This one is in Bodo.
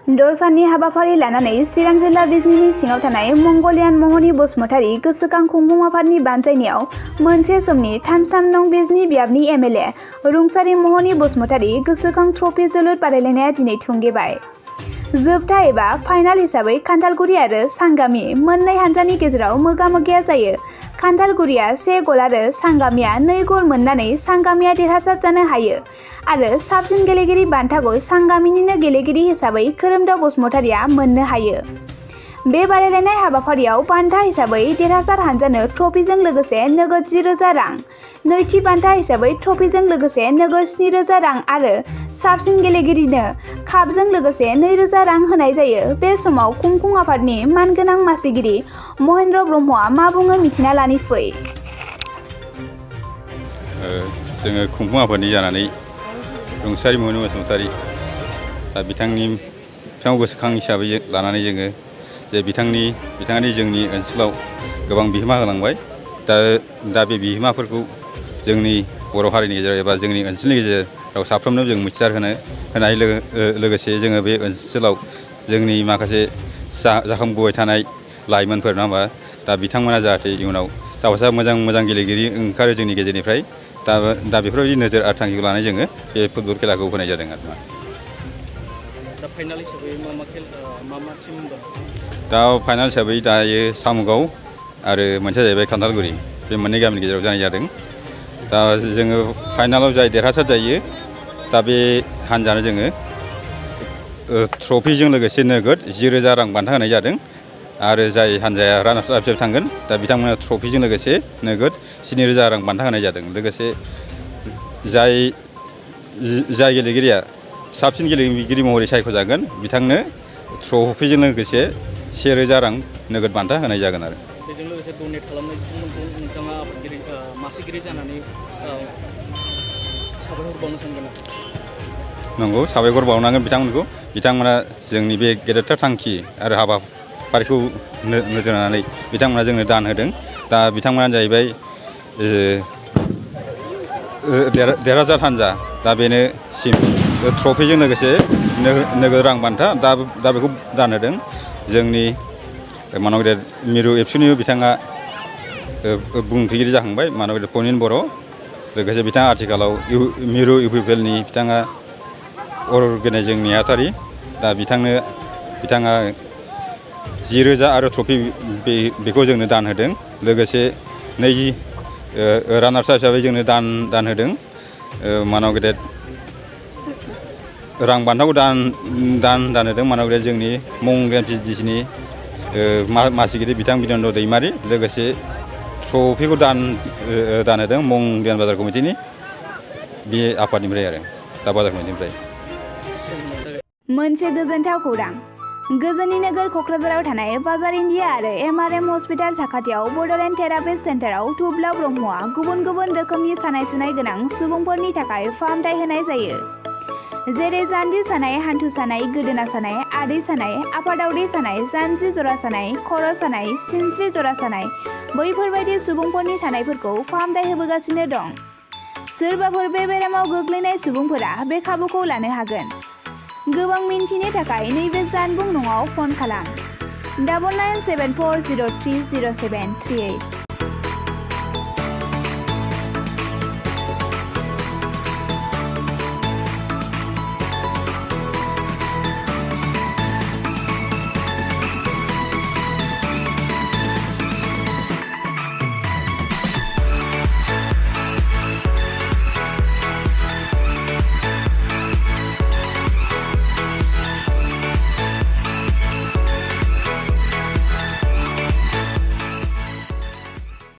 दसानि हाबाफारि लानानै चिरां जिल्ला बिजनीनि सिङाव थानाय मंगलियान महनी बसुमतारी गोसोखां खुंफुं आफादनि बानजायनायाव मोनसे समनि 33 नं बिजनी बियाबनि एमएलए रुंसारि महनी बसुमतारी गोसोखां ट्रफी जोलुर बादायलायनाया दिनै थुंगेबाय। जोबथा एबा फाइनाल हिसाबै खान्थालगुरि आरो सांगामि मोननै हानजानि गेजेराव मोगा-मोगिया जायो। खान्थालगुरिया 1 गल आरो सांगामिया 2 गल मोननानै सांगामिया देरहासार जानो हायो आरो साबसिन गेलेगिरि बान्थाखौ सांगामिनिनो गेलेगिरि हिसाबै खोरोमदाव बसुमतारीया मोननो हायो। बे बादायलायनाय हाबाफारियाव बान्था हिसाबै देरहासार हानजानो ट्रफीजों लोगोसे नोगोद 10,000 रां, नैथि बान्था हिसाबै ट्रफीजों लोगोसे नोगोद 7,000 रां आरो साबसिन गेलेगिरिनो कापजों लोगोसे 2,000 रां होनाय जायो। बे समाव खुंफुं आफादनि मानगोनां मासिगिरि महेन्द्र ब्रह्मआ मा बुङो मिथिना लानि फै। जोङो खुंफुं आफादनि जानानै रुंसारि महनी बसुमतारी दा बिथांखौ गोसोखां हिसाबै लानानै जोङो जे बिथाङानि जोंनि ओनसोलाव गोबां बिहोमा होलांबाय। दा बे बिहोमाफोरखौ जोंनि बर' हारिनि गेजेराव एबा जोंनि ओनसोलनि गेजेराव साफ्रोमनो जों मिथिसार होनाय लोगोसे जोङो बे ओनसोलाव जोंनि माखासे जाखांबोबाय थानाय लाइमोनफोर नङा होमबा, दा बिथांमोना जाहाथे इयुनाव साबफा मोजां गेलेगिरि ओंखारो जोंनि गेजेरनिफ्राय दा बेफोरबायदि नोजोर आरो थांखिखौ लानानै जोङो बे फुटबल खेलाखौ होनाय जादों आरोना। दा फाइनाल हिसाबै मा टिम दं? दा फाइनाल हिसाबै दायो सामुगाव आरो मोनसेया जाहैबाय खान्थालगुरि, बे मोननै गामिनि गेजेराव जानाय जादों। दा जोङो फाइनालाव जाय देरहासार जायो दा बे हानजानो जोङो ट्रफीजों लोगोसे नोगोद 10,000 रां बान्था होनाय जादों आरो जाय हानजाया रानार्स आप हिसाबै थांगोन दा बिथांमोना ट्रफीजों लोगोसे नोगोद 7,000 रां बान्था होनाय जादों। लोगोसे जाय गेलेगिरिया साबसिन गेलेगिरि महरै सायख'जागोन बिथांनो ट्रफीजों लोगोसे 1,000 रां नोगोद बान्था होनाय जागोन आरो। बेजों लोगोसे डनेट खालामनाय सुबुंफोरखौ नोंथाङा मासिगिरि जानानै साबायखर बावनो सानगोन। नंगौ, साबायखर बावनांगोन बिथांमोनखौ। बिथांमोना जोंनि बे गेदेरथार थांखि आरो हाबाफारिखौ नोजोर होनानै बिथांमोना जोंनो दान होदों। दा बिथांमोनानो जाहैबाय देरहासार हानजा, दा बेनो ट्रफीजों लोगोसे नोगोद रां बान्था दा बेखौ दान होदों। जोंनि मानब गेदेर मिरु एबसुनि बिथाङा बुंथिगिरि जाखांबाय, मानब गेदेर प्रनिन बर'। लोगोसे बिथाङा आथिखालाव मिरु इउपिपिएलनि बिथाङा अर्गेनाइजिं नेहाथारि। दा बिथाङा 10,000 आरो ट्रफी बेखौ जोंनो दान होदों। लोगोसे रानार्स आप हिसाबै जोंनो दान होदों। मानब गेदेर रां बान्थाखौ दान होदों मानब गेदेर जोंनि मंगलियान पिएचडिसिनि मासिगिरि बिथां बिरेन्द्र दैमारि। लोगोसे ट्रफीखौ दान होदों मंगलियान बाजार कमिटिनि बे आफादनिफ्राय आरो दा बाजार कमिटिनिफ्राय। मोनसे गोजोनथाव खौरां। गोजोननि नोगोर क'क्राझाराव थानाय बाजार इन्डिया आरो एमआरएम हस्पिटाल साखाथियाव बड'लेण्ड थेरापिस्ट सेन्टाराव थुब्ला ब्रह्मआ गुबुन गुबुन रोखोमनि सानाय सुनाय गोनां सुबुंफोरनि थाखाय फाहामथाय होनाय जायो। जेरै जान्जि सानाय, हान्थु सानाय, गोदोना सानाय, आदै सानाय, आफादावदै सानाय, जानजि जरा सानाय, खर' सानाय, सिनस्रि जरा सानाय, बैफोरबायदि सुबुंफोरनि सानायफोरखौ फाहामथाय होबोगासिनो दं। सोरबाफोर बे बेरामाव गोग्लैनाय सुबुंफोरा बे खाबुखौ लानो हागोन। गोबां मिन्थिनो थाखाय नैबे जानबुं नङाव फन खालाम 9974030738।